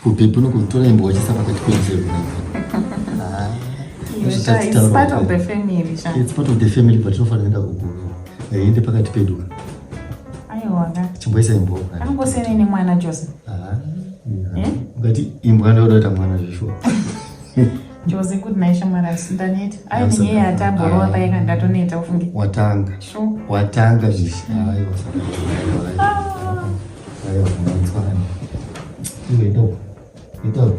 Kubhebhi unokutora imbwa uchisa pakati penzeve. It's part of the family. Sha. It's part of the family but tinofanira kuenda kuguru. Haiende pakati pedu. Aiwa ka. Chimboisa imbwa. Anongosiyana nemwana Jose. Ah. Eh? Ungati imbwa ndoda kuita mwana zveshuwa. Jose good night shamwari asi ndaneta. Ayi nenyaya yatamborova paye kana ndatoneta ufunge. Watanga. Sure. Watanga zvishi. Aiwa saka. Aiwa kunzwa. Iwe ndo. Ito.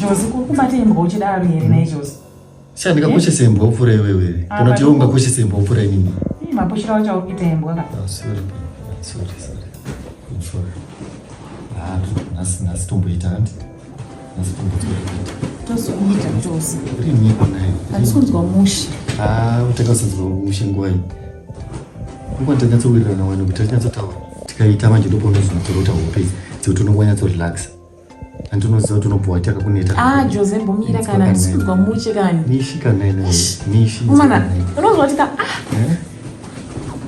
Jose kuri kubata imbwa uchidaro here nhai Jose? Sha ndingakoshesa imbwa upfuura iwewe here? Kana kuti iwe ungakoshesa imbwa upfuura inini? Ii mapushiro acho auri kuita imbwa ka. Oh, sorry. Sorry, sorry. I'm sorry. Ah, nhasi nhasi tomboita hanti. Nhasi tomboita. Tozoita Jose. Riniko naye? Handisi kunzwa mushe. Ah, utakasanzwa mushe nguva iyi. Nguva takatsowirirana wani kuti tanyatsotaura. Tikaita manje ndopaunozonatsorota hope dzekuti unongonyatsorelaxa. Hanti unoziva kuti unobva waita kakuneta. Ah, Jose mbomira kana handisi kunzwa mushe kani. Mishi kana ina mishi. Umana, unozwa kuti ka ah. Eh?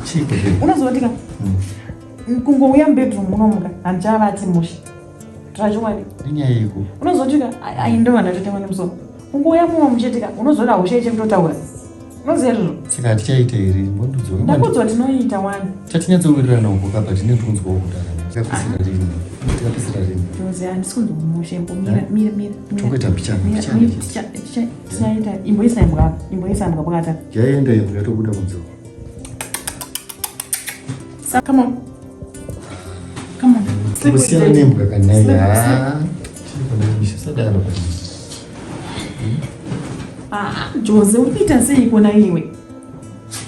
Chii babe? Unozwa kuti ka. Kungouya mubedroom munomuka handichavati mushe. Tirachokwadi. Nenyaya yeiko? Unozwa kuti ka ai ndova ndatotemwa nemusoro. Kungouya muno muchetika unozoda hosha yechekutotaura. Unoziva izvozvo? Saka hatichaita here? Mbondudzwa. Ndakudzwa tinoita wani. Chatinyatsowirirana uko kaba tine kunzwawo kudara. Tikapisira rini? Tikapisira rini? Jose handisi kunzwa mushe mbo mira mira mira. Tongoita mbichana mbichana. Tichaita imboisa imbwa apa. Imboisa imbwa pakati apa. Yaenda imbwa yatobuda kunze. Come on. Come on. Kusiyana nembwa kana ya. Chisadaro. Ah, Jose uri kuita seiko naiwe?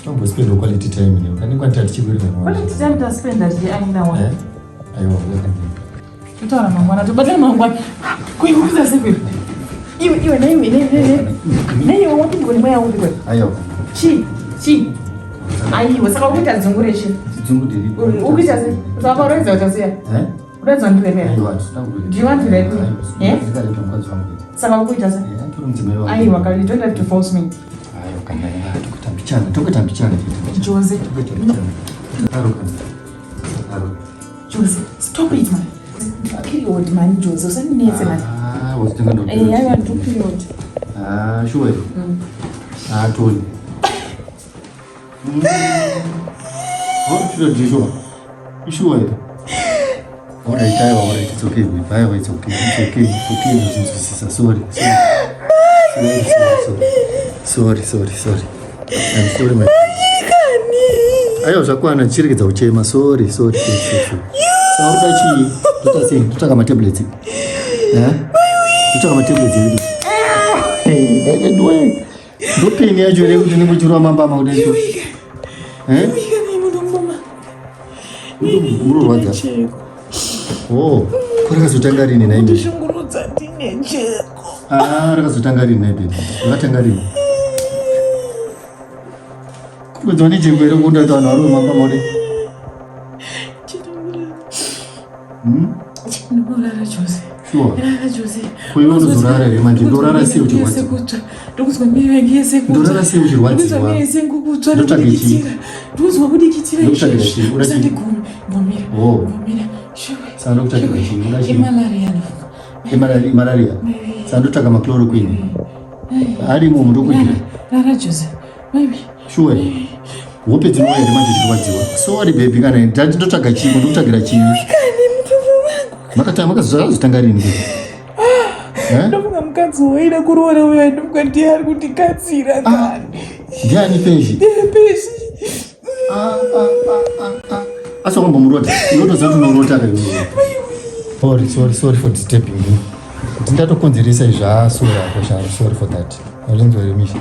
Tombospend quality time newe. Kanenge kwati tichiwirirana. Quality time taspenda tiri aina wa. Eh? Aiwa, uya Totaura mangwana, tobatana mangwana. Kuikuza sei kuiwe? Iwe iwe naiwe naiwe naiwe wapindwa nemweya upi kwe? Aiwa. Chi chi. Aiwa, saka uri kuita dzungu rechi. Dzungu ndiripo. Uri kuita sei? Saka uroedza kuita sei? Eh? Unoedza kundiremera? Aiwa, handina kukuremera. Do you want to rape me? Eh? Ndingarepa mukadzi wangu. Saka uri kuita sei? Eh, anditori mudzimai wangu. Aiwa, kali, you don't have to force me. Aiwa, kana tokuita mbichana, tokuita mbichana. Jose. Tokuita mbichana. Aruka. Aruka. Jose, stop it man. Period man, Jose, usandinetse man. Ah, wazitenga ndo. Eh, aiwa, ndo period. Ah, sure. Ah, Tony. Oh, period, you sure? You sure? All right, aiwa, all right, it's okay, babe. Aiwa, it's okay, it's okay, it's okay. Ndozvinzwisisa. Sorry, sorry. Sorry, sorry, sorry. Sorry, sorry, sorry. I'm sorry, my. Aiwa, zvakwana, chiregedza kuchema. Sorry, sorry, sorry, sorry. sorry. Saka uri kuda chii? Ndoita sei? Ndotsvaka matablets. Eh? Ndotsvaka matablets edu. Hey, ndaidwe. Ndopeni yacho here kuti unenge uchirova mambama kudai so? Eh? Munorwadza. Oh, ko rakazotanga rini nhai? Ndishungurudza ndine jeko. Ah, rakazotanga rini nhai baby? Rakatanga rini? Kudzwa nejeko here kuunda kuti vanhu varove mambama kudai? Ndinorara Jose. Sure. Rara Jose. Ko iwe unozorara here manje? Ndorara sei uchirwadziwa? Kutsva. Ndokuzwa miri yangu yese kutsva. Ndorara sei uchirwadziwa? Ndokuzwa miri yese kutsva. Ndotsvaga chii? Ndokudikitira. Ndokuzwa kudikitira. Ndokutsvagira chii? Uda chii? Usandigumi. Mbomira. Oh. Mbomira. Shuwe. Saka ndokutsvagira chii? Uda chii? Imalaria ndofunga. Imalaria, malaria. Saka ndotsvaga machloroquine. Arimo mundokudyira. Rara Jose. Baby. Sure. Hope dzinouya here manje uchirwadziwa? Sorry baby kana ndati ndotsvaga chii? Ndokutsvagira chii? Kani mutumbu wangu. Makatanga makazotanga rini? Eh? Ndofunga mukadzi waida kuroora uyo ndofunga ndiye ari kundikadzira kani. Ndiani Peshi? Ndiye Peshi. Ah, ah, ah, ah, ah. Asi wakambomurota? Unotoziva kuti unorota ka iwewe. Sorry, sorry, sorry for disturbing you. Kuti ndatokonzeresa izvi, ah, sorry hako sharo, sorry for that. Warinzwa here Misha?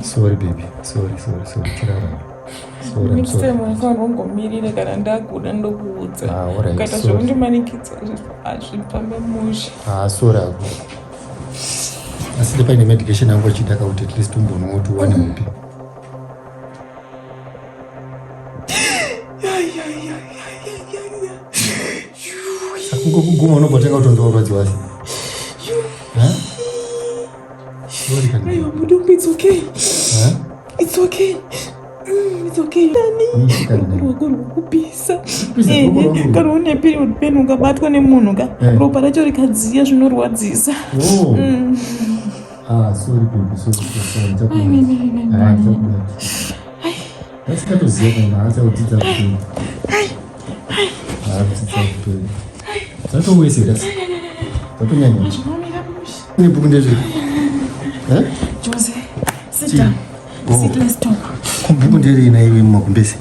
Sorry baby, sorry, sorry, sorry. Chirara. Sorry, I'm Next sorry. time unofanira kungomirira kana ndakuda ndokuudza. Ah, alright, Ukaita sorry. zvekundimanikidza hazvifambe mushe. Ah, sorry hako. Asi paine medication yangu achida kuti at least umbonwa kuti uwane hope. Kungokuguma unobva watanga kutonzwa kurwadziwa asi. Eh? Sorry kana. Aiwa mudumbu, it's okay. Eh? It's okay. It's okay. Mishi kana. Ruoko rwekupisa. Kana une period pain ukabatwa nemunhu ka, Eh. ropa racho rikadziya zvinorwadzisa. Oh. Ah, sorry baby, sorry, sorry, sorry. Ah, ndichakubata. Ndasikatoziva kana achakudzidza kupera. Akudzidza kupera. Zvatowesera. Zvatonyanya. Zvinomira mushe. Nebhuku ndezve. Eh? Jose, sit down. Oh. Sit, let's talk. Bhuku nderei naiwe mumagumbezi?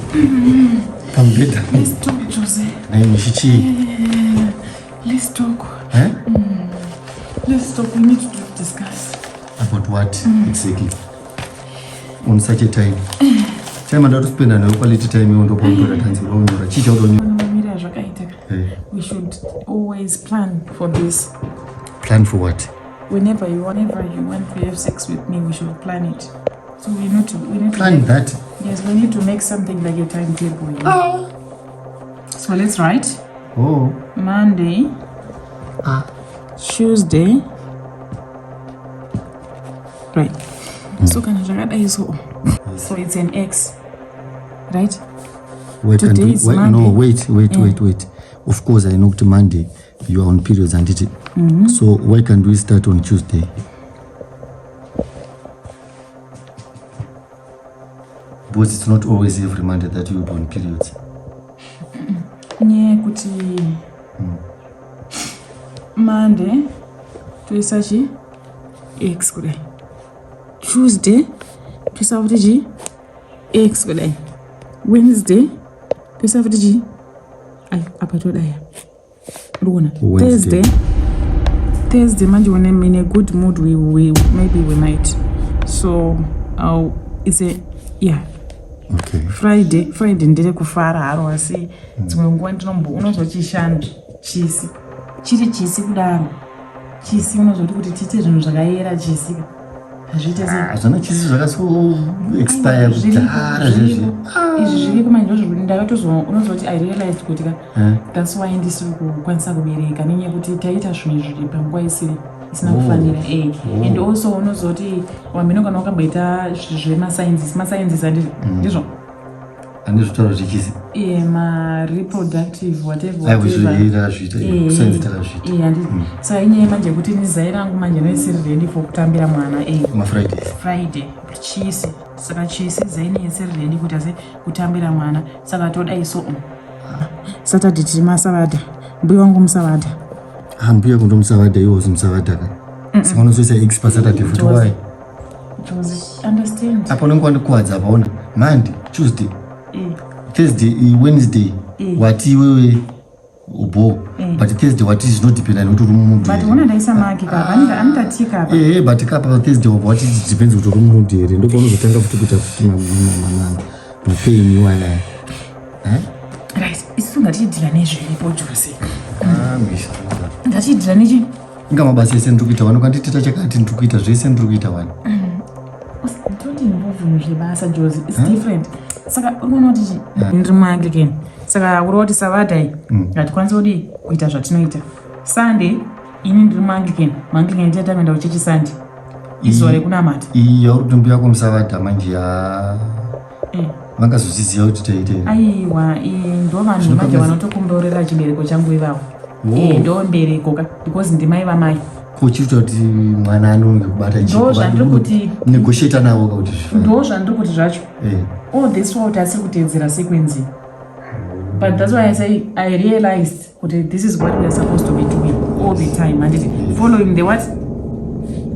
Pamubhedha. Let's talk, Jose. Naiwe chichii? Let's talk. Eh? Let's talk. We need to discuss. About what exactly? On such a time. Time andatospenda nayo quality time iwo ndopautora tanzi raunyora. Chii chautonyora? Mamiriro azvakaita. Eh. We should always plan for this. Plan for what? Whenever you want to have sex with me, we should plan it. So we need to Plan that. Yes, we need to make something like a timetable. You know? So let's write Oh. Monday, Ah. Tuesday. Right. So kana zvakadai so. So it's an X. Right? Wait, Today and is wait, no, Monday. wait, wait, wait, wait. Of course, I know to Monday you are on periods, and it. So why can't we start on Tuesday? Because it's not always every Monday that you will be on periods. Nyaya yekuti Monday toisa chi X kudai. Tuesday toisa futi chi X kudai. Wednesday toisa futi chi, ai, apa todai. Uri kuona? Wednesday. Thursday manje when I'm in a good mood, we maybe we might. So I'll, it's a, yeah. Friday ndere kufara haro, asi dzimwe nguva ndinombo unozwa chishanu chisi chiri chisi kudaro, chisi unozoti kuti tiite zvinhu zvakayera, chisi hazviite sei? Ah, zvana chisi zvakaso expire kudhara zvezvi. Izvi zviriko manje, ndozvo ndakatozo unozoti I realized kuti ka Eh? that's why ndisiri kukwanisa kubereka, nenyaya yekuti taita zvinhu zviri panguva isiri isina Oh. kufanira, eh. Oh. And also unozoti wamhino kana wakamboita zvemasciences, masciences ndizvo. Handizvotaura zvechisi. Ma-reproductive whatever, Aiwa, whatever. zvo takazviita. Kusainzi takazviita. Saka inyaya manje yekuti nizai rangu manje noisiri ready for kutambira mwana, eh. MaFridays. Friday chisi, saka chisi zaini isiri ready kuti ase kutambira mwana, saka todai so Saturday tiri masavadha, mbuya wangu musavadha. Ah, mbuya kundo musavadha, iwo uzi musavadha ka. Saka unozoisa X paSaturday futi, why? Jose, understand. Apa unenge wandikuwadza apa, ona. Monday, Tuesday, Thursday, Wednesday. Wati iwewe ubo. But Thursday wati zvinodependa nekuti uri mumood. But ona, ndaisa mark kapa, anotatika apa. Eh, but kapa Thursday wabva wati it depends kuti uri mumood here. Ndopaunozotanga futi kuita futi mapain iwaya. Eh? Right, isusu ngatichidhila nezviripo, Jose. Ah, misha. Ngatichidhila nechi Inga mabasa ese ndiri kuita wani, ukanditita chakati ndiri kuita zvese, ndiri kuita wani. Don't involve zvinhu zvebasa, Jose, it's different. Saka urikuona kuti chi ndiri muAnglican, saka uri kuti savadha iyi hatikwanisi kudii kuita zvatinoita Sunday. Ini ndiri muAnglican, muAnglican tichata kuenda kuchechi Sunday, izuva rekunamata. Iyi yauri kuti mbuya musavadha manje ya vangazozviziva kuti taita here? Aiwa, ndo vanhu manje vanotokomborera chibereko changu ivavo. Oh. Ndo mbereko ka, because ndimai vamai. Ko chiri kuti mwana anonge kubata Ndo zvandiri kuti- negotiata navo ka kuti zvifane. Ndo zvandiri kuti zvacho. All this while tasiri kuteedzera sequencing, but that's why I say I realized kuti this is what we are supposed to be doing all the time, handiti? Following the what,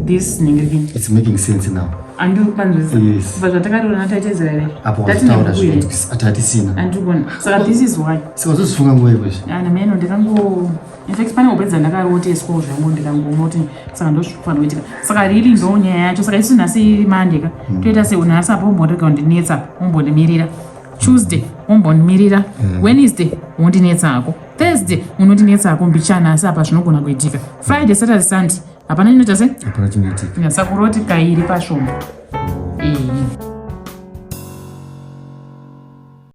this ningirikini. It's making sense now. Andiri kupanzwisisa? Yes. Kubva zvatakatoona taiteedzera here? Apo wazitaura zvinonzwisisa ati hatisina. Andiri kuona, saka this is why. Saka wazozvifunga nguva ikwezvi? Ana meno ndikango, in fact pane hope dzandakaroteswawo zvangu, ndikangoona kuti saka ndozvikufanira kuitika. Saka really ndo nyaya yacho. Saka isu nhasi Monday ka, toita se nhasi apo umbondega kundinetsa, umbondimirira Tuesday, umbondimirira Wednesday, wondinetsa hako Thursday, unondinetsa hako mbichana, asi apa zvinogona kuitika Friday, Saturday, Sunday hapana chinoita se Hapana chinoitika. Saka uroti kairi pasvombo.